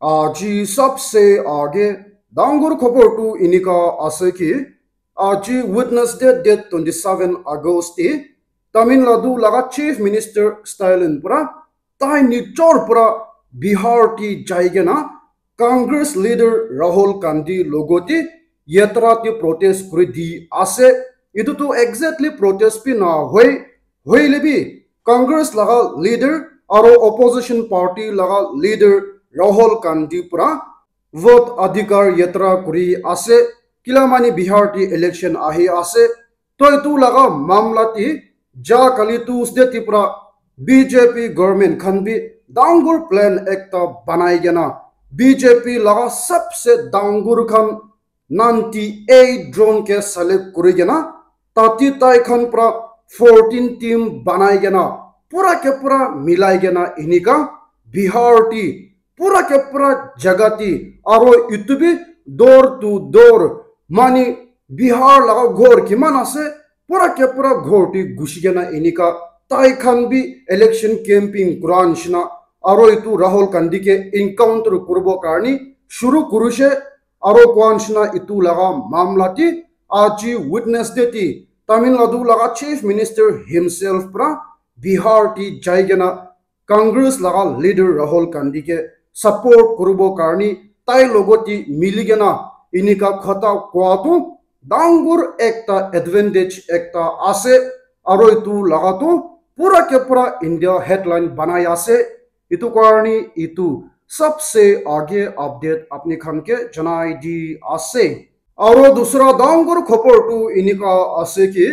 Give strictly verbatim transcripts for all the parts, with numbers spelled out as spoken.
Aji sabse aage dangor khobor tu enika ase ki, aji Wednesday, date twenty seven August te Tamil Nadu laga Chief Minister Stalin para tai nijor para Bihar te jai kena Congress leader Rahul Gandhi logote yatra te protest kuri di ase. Etu tu exactly protest bi na hoi, hoile bi Congress laga leader aro opposition party laga leader Rahul Gandhi para vote adhikar yatra kuri ase. Kila mani Bihar te election ahi ase. Toi tu laga mamla te ja kali Tuesday te para B J P government khan bi dangor plan ekta banai kena B J P laga sabse dangor khan ninety eight drone ke select kuri kena tate tai khan para fourteen team banai kena pura ke pura milai kena enika Bihar te pura ke pura jaga te aro etu bi door to door mani Bihar laga ghor kiman ase pura ke pura ghor te gushi kena enika tai khan bi election camping kura nishina aro etu Rahul Gandhi ke encounter kuribo karni shuru kurishe aro koa nishina etu laga mamla te aji Wednesday te Tamil Nadu laga Chief Minister himself para Bihar te jai kena Congress laga leader Rahul Gandhi ke support kuribo karni tai logote mili kena enika khota koa tu dangor ekta advantage ekta ase aro etu laga tu pura ke pura India headline banai ase. Etu karni etu sabse aage update apni khan ke janai di ase. Aro dusra dangor khobor tu enika ase ki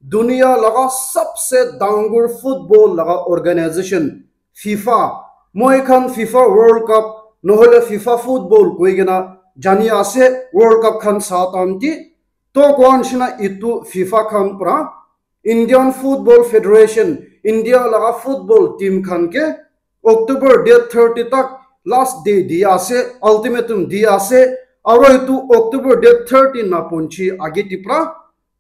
dunia laga sabse dangor football laga organization FIFA, moi khan FIFA World Cup nohole FIFA football koi kena jani ase World Cup khan sa tam ki to koa nishina etu FIFA khan para Indian Football Federation India laga football team khan ke October date thirty tak last day di ase ultimatum di ase aro etu October date thirty na ponchi age te para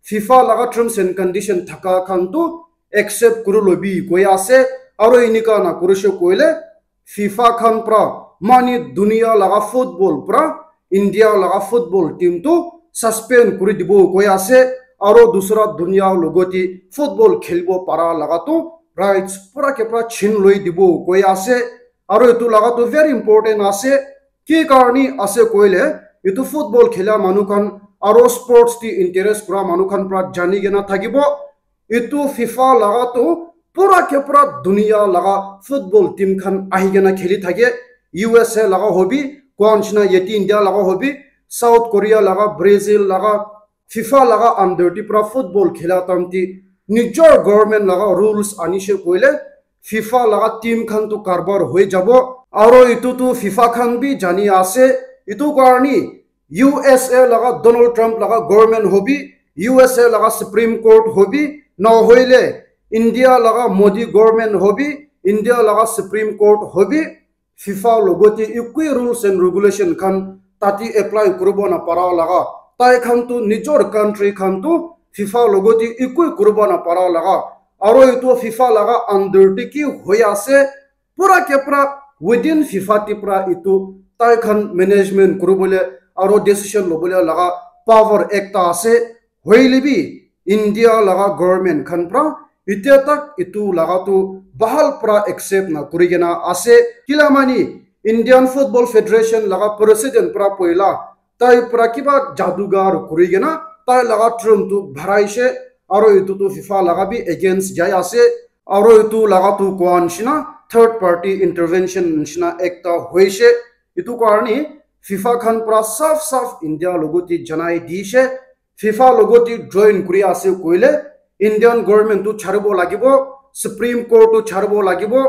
FIFA laga terms and condition thaka khan tu accept kuri lobi koi ase aro enika na kurishe koile FIFA khan para mani dunia laga football para India laga football team tu suspend kuri dibo koi ase aro dusra dunia logote football khelibo para laga tu rights pura ke pura chin loi dibo koi ase aro etu laga tu very important ase ki karni ase koile etu football khela manu khan aro sports te interest kura manu khan para jani kena thakibo etu FIFA laga tu pura ke pura dunia laga football team khan ahi kena kheli thake U S A laga hobi koa nishina yate India laga hobi South Korea laga Brazil laga FIFA laga under te pura football khela tam te nijor government laga rules anishe koile FIFA laga team khan tu karbar hoi jabo aro etu tu FIFA khan bi jani ase etu karni U S A laga Donald Trump laga government hobi U S A laga Supreme Court hobi na hoile India laga Modi government hobi India laga Supreme Court hobi FIFA logote ekui rules and regulation khan tate apply kuribo na para laga tai khan tu nijor country khan tu FIFA logote ekui kuribo na para laga aro etu FIFA laga under te ki hoi ase pura ke pura within FIFA te pura etu tai khan management kuribole aro decision lobole laga power ekta ase hoile bi India laga government khan para etia tak etu laga tu bahal para accept na kuri kena ase kila mani Indian Football Federation laga president para poila tai para kiba jadugar kuri kena tai laga term tu bharaishe aro etu tu FIFA laga bi against jai ase aro etu laga tu koa nishina third party intervention nishina ekta hoishe etu karni FIFA khan para saf saf India logote janai dishe FIFA logote join kuri ase koile Indian government tu charibo lagibo Supreme Court tu charibo lagibo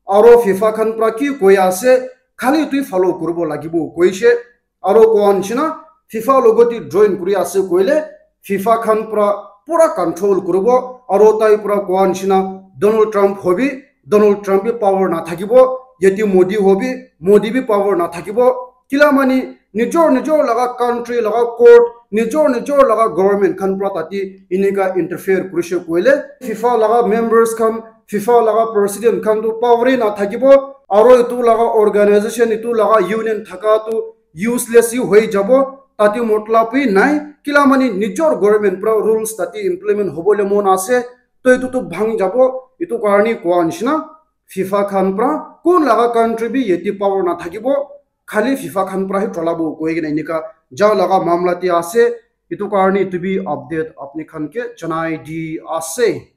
aro FIFA khan para ki koi ase khali tu follow kuribo lagibo koishe aro koa nishina FIFA logote join kuri ase koile FIFA khan para pura control kuribo aro tai para koa nishina Donald Trump hobi Donald Trump bi power na thakibo yate Modi hobi Modi bi power na thakibo kila mani nijor nijor laga country laga court nijor nijor laga government khan para tate enika interfere kurishe koile FIFA laga members khan FIFA laga president khan tu power na thakibo Aro etu laga organization, etu laga union thaka tu useless hi hoi jabo, tate matlab hi nai. Kila mani nijor government pra rules tate implement hobole mon ase, to etu tu bhang jabo. Etu karni koa nishina FIFA khan pra kun laga country bi yate power nathakibo, khali FIFA khan pra hi cholabo koi kena enika ja laga mamla te ase. Etu karni etu bi update apni khan ke janai di ase.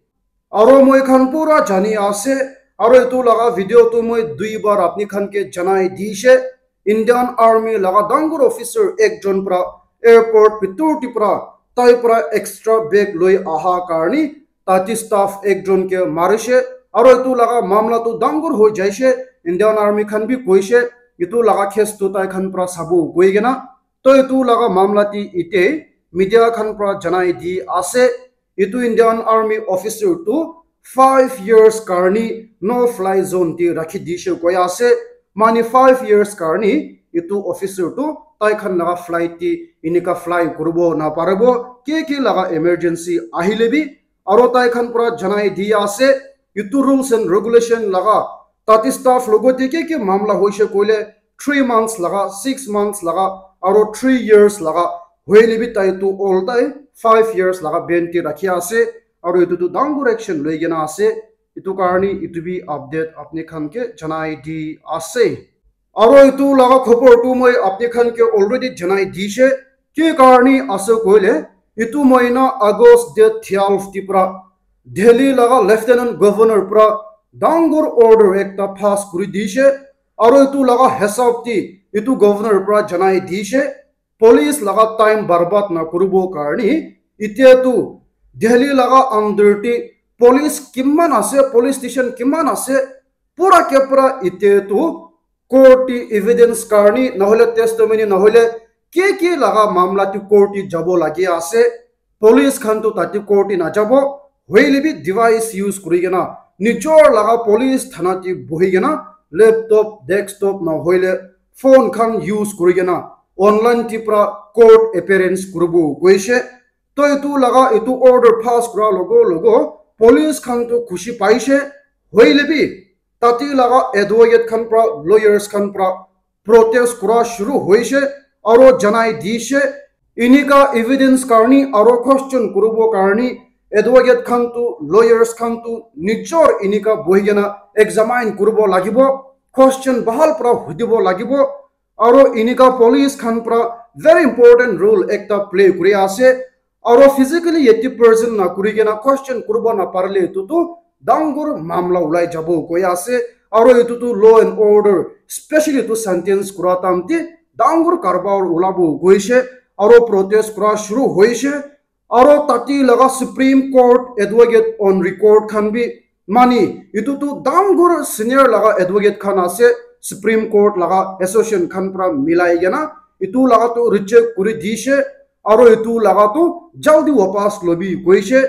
Aro moi khan pura jani ase, aro etu laga video tu moi dui bar apni khan ke janai dishe. Indian Army laga dangor officer ekjon pra airport bitor te pra tai pra extra bag loi aha karni tate staff ekjon ke marishe, aro etu laga mamla tu dangor hoi jaishe. Indian Army khan bi koishe etu laga case tu tai khan pra sabo koi kena. To etu laga mamla te ite media khan pra janai di ase, etu Indian Army officer tu five years karni no fly zone te rakhi dishe koi ase. Mani five years karni etu officer tu tai khan laga flight te enika fly kuribo naparibo, ke ke laga emergency ahile bi. Aro tai khan pra janai di ase, etu rules and regulation laga tate staff logote ke ke mamla hoishe koile three months laga, six months laga, aro three years laga, hoile bi tai tu all tai five years laga ban te rakhi ase, aro etu tu dangor action loi kena ase. Etu karni etu bi update apni khan ke janai di ase. Aro etu laga khobor tu moi apni khan ke already janai dishe. Ki karni ase koile, etu mohina August date twelve te pra Delhi laga Lieutenant Governor pra dangor order ekta pass kuri dishe. Aro etu laga hisab te etu Governor pra janai dishe, police laga time barbad na kuribo karni, itia tu Delhi laga under te police kiman ase, police station kiman ase, pura ke pura itia tu court te evidence karni, nahole testimony, nahole ke ke laga mamla tu court te jabo lagi ase. Police khan tu tate court te najabo, hoile bi device use kuri kena nijor laga police thana te bohi kena laptop, desktop, nahoile phone khan use kuri kena online te pra court appearance kuribo koishe. To etu laga etu order pass kura logo logo police khan tu khushi paishe, hoile bi tate laga advocate khan pra, lawyers khan pra protest kura shuru hoishe, aro janai dishe, enika evidence karni aro question kuribo karni advocate khan tu, lawyers khan tu nijor enika bohi kena examine kuribo lagibo, question bahal pra hudibo lagibo, aro enika police khan pra very important role ekta play kuri ase. Aro physically yate present na kuri kena question kuribo na parile etu tu dangor mamla ulai jabo koi ase. Aro etu tu law and order, specially etu sentence kura time te dangor karbar ulabo goishe. Aro protest kura shuru hoishe. Aro tate laga Supreme Court advocate on record khan bi mani, etu tu dangor senior laga advocate khan ase, Supreme Court laga association khan pra milai kena etu laga tu reject kuri dishe, aro etu laga tu jaldi wapas lobi koishe.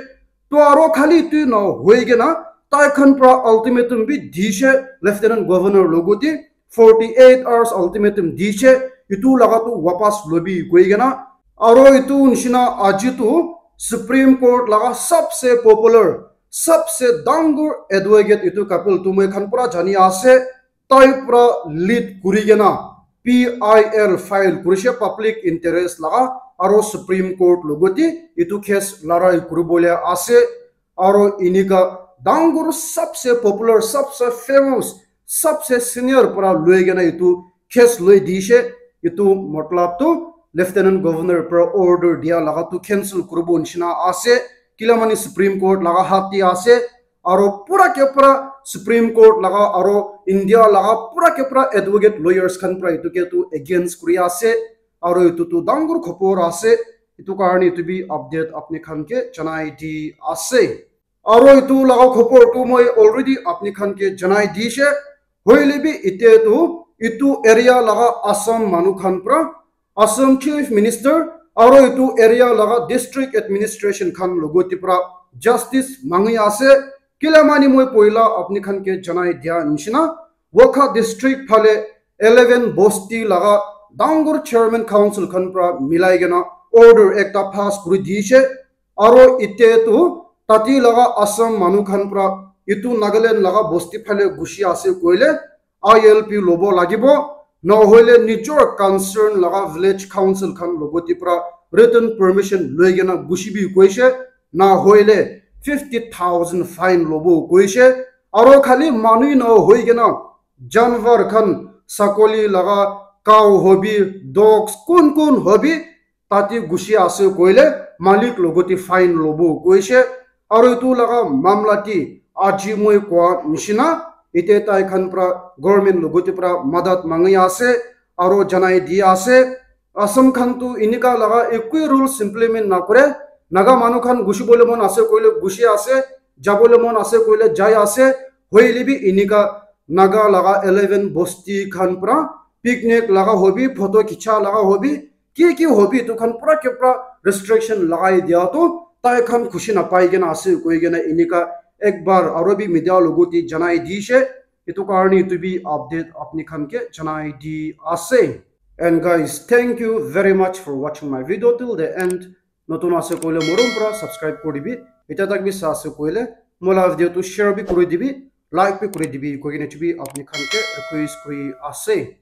To aro khali tu na hoi kena tai khan pra ultimatum bi dishe Lieutenant Governor logote, forty eight hours ultimatum dishe, etu laga tu wapas lobi koi kena. Aro etu nishina aji tu Supreme Court laga sabse popular, sabse dangor advocate etu Kapil tu moi khan pura jani ase, tai pura lead kuri kena P I L file kurishe, public interest laga, aro Supreme Court logote etu case larai kuribole ase. Aro enika dangor sabse popular, sabse famous, sabse senior para loi kena etu case loi dishe. Etu matlab tu Lieutenant Governor para order dia laga tu cancel kuribo nishina ase. Kila mani Supreme Court laga hath te ase. Aro pura ke pura Supreme Court laga aro India laga pura ke pura advocate lawyers khan para etu ke tu against kuri ase. Aro etu tu dangor khobor ase. Etu karne etu bi update apni khan ke janai di ase. Aro etu laga khobor tu moi already apni khan ke janai dishe. Hoile bi ite tu etu area laga Assam manu khan pra, Assam Chief Minister aro etu area laga district administration khan logote pra justice mangi ase. Kila mani moi poila apni khan ke janai dia nishina, Wokha district phale eleven bosti laga dangor chairman council khan pra milai kena order ekta pass kuri dishe. Aro ite tu tati laga Assam manu khan pra itu Nagaland laga bosti phale gushi ase koile, I L P lobo lagibo, na hoile nijor concern laga village council khan logot te pra written permission loi kena gushi bi koise, na hoile fifty thousand fine lobo koise. Aro khali manu na hoi kena janwar khan, sakoli laga, cow hobi, dogs, kun kun hobi, tate gushi ase koile malik logot te fine lobo koise. Aro etu laga mamla te aji moi koa nishina ite tai khan pra government logot te pra madat mangi ase aro janai di ase. Assam khan tu inika laga ekui rules implement nakore. Naga manu khan gushi bole mon ase koile gushi ase, jabole mon ase koile jai ase. Hoile bi inika Naga laga eleven bosti khan pra picnic laga hobi, photo khicha laga hobi, ki ki hobi, etu khan pura ke pura restriction lagai dia tu tai khan khushi napai kena ase koi kena inika ekbar aro bi media logot te janai dishe. Etu karne etu bi update apni khan ke janai di ase. And guys, thank you very much for watching my video till the end. Notun ase koile morom pura subscribe kuri dibi. Eta tak bi sa ase koile mola video tu share bi kuri dibi, like bi kuri dibi koi kena chubi apni khan ke request kuri ase.